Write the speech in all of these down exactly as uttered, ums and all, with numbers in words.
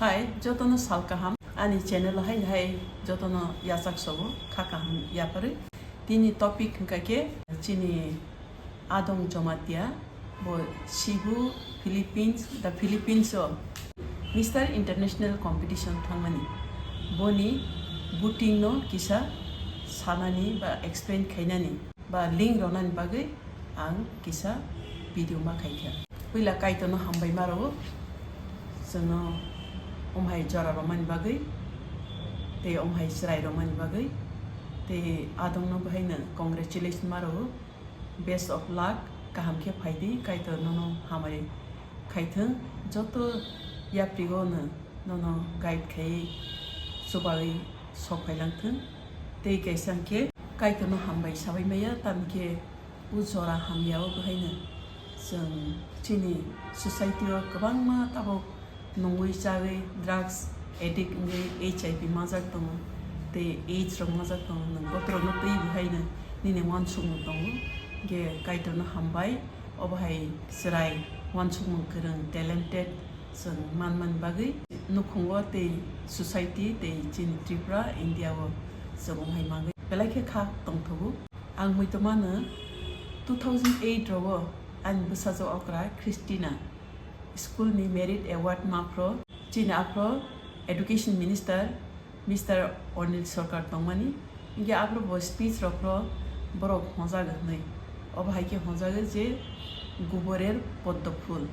Hai, jotono sal kaham, ani channel o hai hai jotono yachak sobo kha kaham yapharwi. Tini topic hwnkha khe chini Adong Jomatia, bo Cebu, Philippines, the Philippines o Mister International Competition thangmani. Boni booting no kisa sanani ba explain khainani ba link ronani bagwi ang kisa video ma khaikha. Puila Kaitorno hambai ma rwo, chwngno omhai jora romani bagwi, tei omhai chwrai romani bagwi, tei adongno bahaino congratulation ma rwo, best of luck, kaham khe phai di, Kaitor nono hamari khaithwng, joto yaprigo no nono guide khaiwi chubawi sok phailang thwng, tei kaisa hwnkhe Kaitorno hambai sabai maya, tamni khe o jora hamya o bahaino chwng chini society o kwbangma tabuk nungwi chagwi drugs addict wngwi H I V majak tongo tei AIDS rok majak tongo, nwng botorokno twi bahaino nini uansukmung tongo, hwnkhe Kaitorno hambai, obo hai chwrai uansukmung kwrwng talented chwng manmani bagwi nukhungo tei society tei chini Tripura, India o chwng omo hai manwi belai khe kha tongthogo. Ang muitu mano two thousand eight rogo ani bwsajwk okra Christina school ni merit award maphro chini aphro education minister Mister Anil Sarkar tongmani, hwnkhe aphro bo speech rokro borok hwnjago hwnwi. Obo hai khe hwnjago je Guborer Poddo Phul,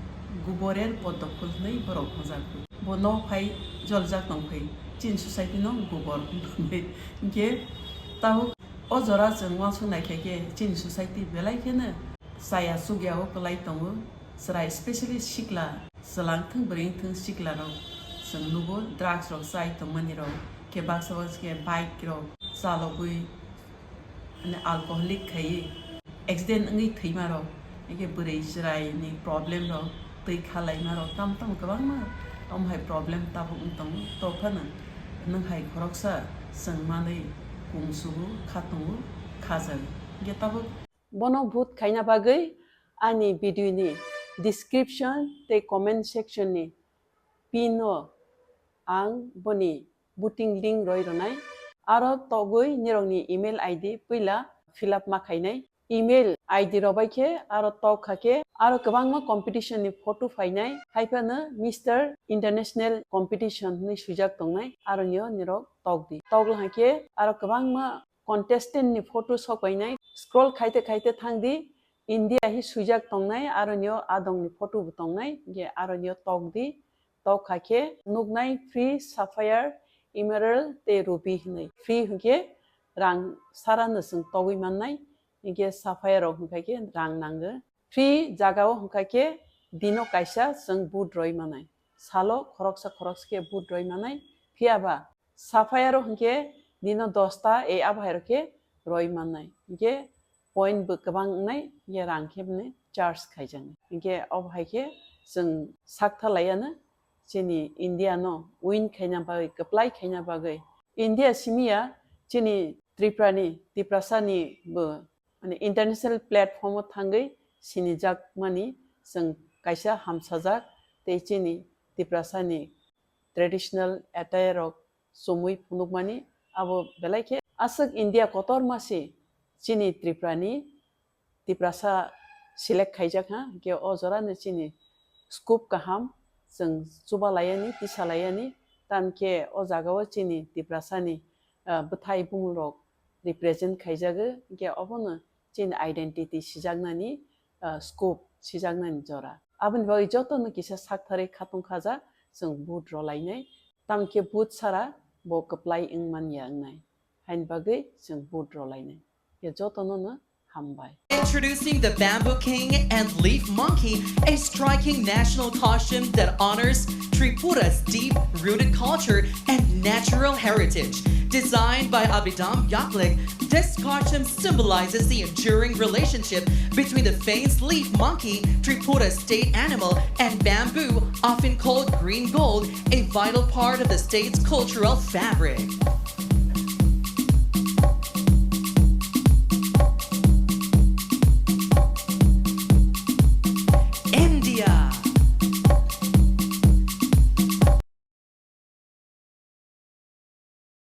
Guborer Poddo Phul hwnwi borok hwnjago. Bo no phai joljak tong phai, chini society no gubor hwnwi. Hwnkhe tabuk o jora chwng uansuk nai khe khe chini society belai kheno chaya chukya o kwlai tongo. Chwrai specially sikla, chwlang thwng bwrwi wng thwng sikla rok chwng nugo, drugs rok chai tongmani rok, khe baksa baksa khe bike rok chalogwi, mane, alcoholic khaiwi accident wngwi thwima rok, hwnkhe bwrwi chwrai ni problem rok, twi khalaima rok, tamo tamo kwbangma omo hai problem tabuk wng tongo. To phano nwng hai khoroksa chwng manwi kung sugo, kha tongo, kha jago. Hwnkhe tabuk Bono vote khaina bagwi ani video ni description tei comment section ni pin o ang boni voting link roi rwnai. Aro togwi nirokni email I D puila fill up ma khainai. Email I D rok bai khe aro tok kha khe aro kwbangma competition ni photo phainai, haiphano Mister International Competition hwnwi swijak tongnai, aroni o nirok tok di. Tok wngkha khe aro kwbangma contestant ni photo sok painai. Scroll khaite khaite thang di, India hi swijak tongnai, aroni o adong ni photo bo tongnai, hwnkhe aroni o tok di, tok kha khe nuknai free sapphire, emerald tei ruby hwnwi. Free hwnkhe rang sara no chwng togwi mannai, hwnkhe sapphire rok hwnkha khe rang nango. Free jaga o hwnkha khe dino kaisa chwng vote roi manai, salo khoroksa khoroksa khe vote roi manai, phiya ba Sapphire o hwnkhe dino dosta e abo hai rok khe roi mannai. Hwnkhe point bo kwbang wngnai, hwnkhe rang khe bini charge khaijaknai. Hwnkhe obo hai khe chwng saktha laiya no chini India no win khaina bagwi, kwplai khaina bagwi. India simi ya, chini Tripura ni, Tiprasa ni bo, mane, international platform o thangwi sinijakmani chwng kaisa hamsajak tei chini Tiprasa ni traditional attire rok chumui phunukmani abo belai khe aswk India kotorma se chini Tripura ni Tiprasa select khaijak ha, hwnkhe o jora no chini scope kaham chwng chuba laiyani, tisa laiyani, tamkhe o jaga o chini Tiprasa ni, ah, bwthai bumung rok represent khaijago, hwnkhe obono chini identity sijaknani, ah, scope sijaknani jora. Aboni bagwi jotono kisa saktharwi khatong khajak chwng vote rwlainai, tamkhe vote sara bo kwplai wng manya wngnai, haini bagwi chwng vote rwlainai. Ya jotono no hambai. Introducing the Bamboo King and Leaf Monkey, a striking national costume that honors Tripura's deep-rooted culture and natural heritage. Designed by Abhidham Yaklik, this costume symbolizes the enduring relationship between the famous leaf monkey, Tripura's state animal, and bamboo, often called green gold, a vital part of the state's cultural fabric.